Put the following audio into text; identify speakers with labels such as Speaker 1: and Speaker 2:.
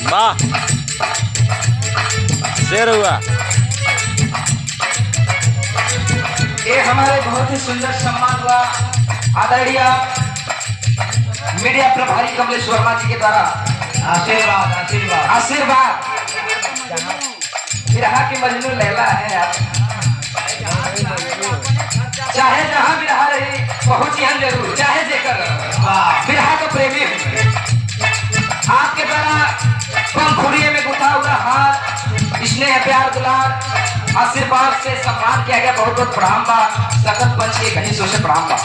Speaker 1: वाह, शेर हुआ।
Speaker 2: ये हमारे बहुत ही सुंदर सम्मान हुआ आदरणीय मीडिया प्रभारी कमलेश वर्मा जी के द्वारा।
Speaker 3: आशीर्वाद, आशीर्वाद।
Speaker 2: आशीर्वाद। बिरहा की मजनू लैला है आप। चाहे जहां बिरहा रही, पहुंची हम जरूर, चाहे जेकर। बिरहा का प्रेमी हूं। आपके द्वारा पंखुड़िए में गुथा हुआ हार, स्नेह, प्यार, दुलार, आशीर्वाद से सम्मान किया गया। बहुत बहुत प्रणाम बा। सकत पंच के कहीं से प्रणाम बा।